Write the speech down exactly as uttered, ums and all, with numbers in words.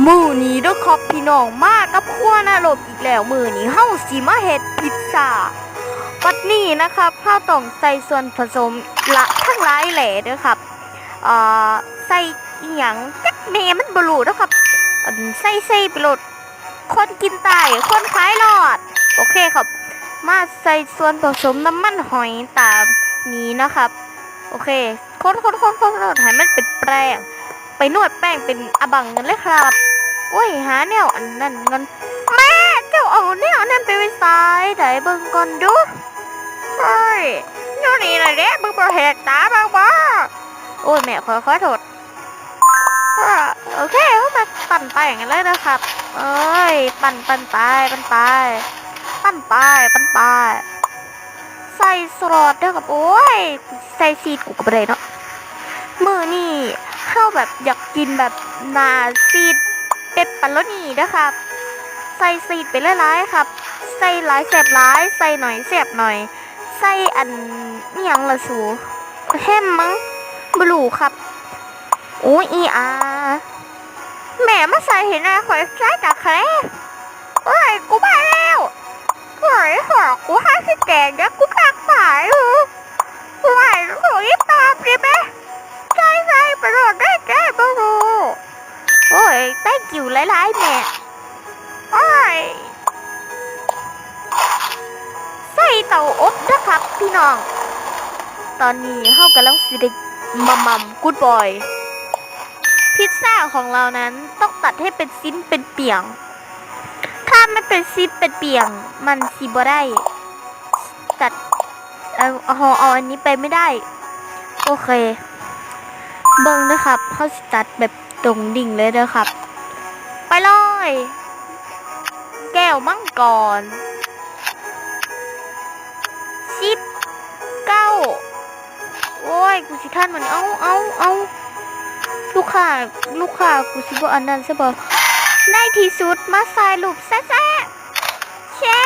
มื้อนี้เด้อครับพี่น้อง มากับครัวนรกอีกแล้ว มื้อนี้เฮาสิมาเฮ็ดพิซซ่า บัดนี้นะครับ เฮาต้องใส่ส่วนผสมละทั้งหลายแหล่เด้อครับ เอ่อ ใส่อีหยังจักแหน่มันบ่รู้เด้อครับ อันใส่ใส่ไปโลด คนกินตาย คนขายรอด โอเคครับ มาใส่ส่วนผสมน้ำมันหอยตามนี้นะครับ โอเค คนคนคนคนคนให้มันเป็นแป้ง ไปนวดแป้งเป็นอบังกันเลยครับ โอ้ย หาแนวอันนั้นกัน แม่เจ้าเอาแนวอันนั้นไปไว้ใส่ใดเบิ่งก่อนดู เฮ้ย อยู่นี่น่ะเด้ มึงบ่แหกตาเบิ่งบ่ โอ้ย แม่ ขอ ขอโทษ อ่า โอเค เฮามาปั่นแป้งกันเลยนะครับ เอ้ย ปั่น ปั่นไป ปั่นไป ปั่นไป ปั่นไป ใส่สลัดเด้อครับ โอ้ย ใส่ชีสกูก็บ่ได้เนาะ มื้อนี้เฮาแบบอยากกินแบบหน้าชีสเปปเปอโรนีเด้อครับ ใส่ชีสไปหลายๆครับ ใส่หลายแซ่บหลาย ใส่หน่อยแซ่บหน่อย ใส่อันอิหยังล่ะสู แฮมมั้ง บ่รู้ครับ โอ้ย อีอา แม่มาใส่ให้แหน่ ข้อยใส่ตะแคร้ โอ้ย กูมาแล้ว โอ้ย หอกกูหาสิแตกเด้อ กูคักตายเออ โอ้ย โอ้ย ปาบดิแม่ ใส่ใส่ไปโลดได้แก่บ่รู้ โอ้ย thank you หลายๆแม่ โอ้ย ใส่เตาอบนะครับพี่น้อง ตอนนี้เฮากำลังสิได้มาม่ำ Good boy พิซซ่าของเรานั้นต้องตัดให้เป็นชิ้นเป็นเปียง ถ้ามันเป็นชิ้นเป็นเปียง มันสิบ่ได้ ตัด เอา เอา เอาอันนี้ไปไม่ได้ โอเค เบิ่งนะครับ เฮาสิตัดแบบตรงดิ่งเลยเด้อครับ ไปเลย แก้วมังกร สิบเก้า โอ้ย กูสิทันมัน เอา เอา เอา ลูกค้า ลูกค้า กูสิบ่อันนั้นซะบ่ ในที่สุดมาใส่รูปแซ่ๆ แชะ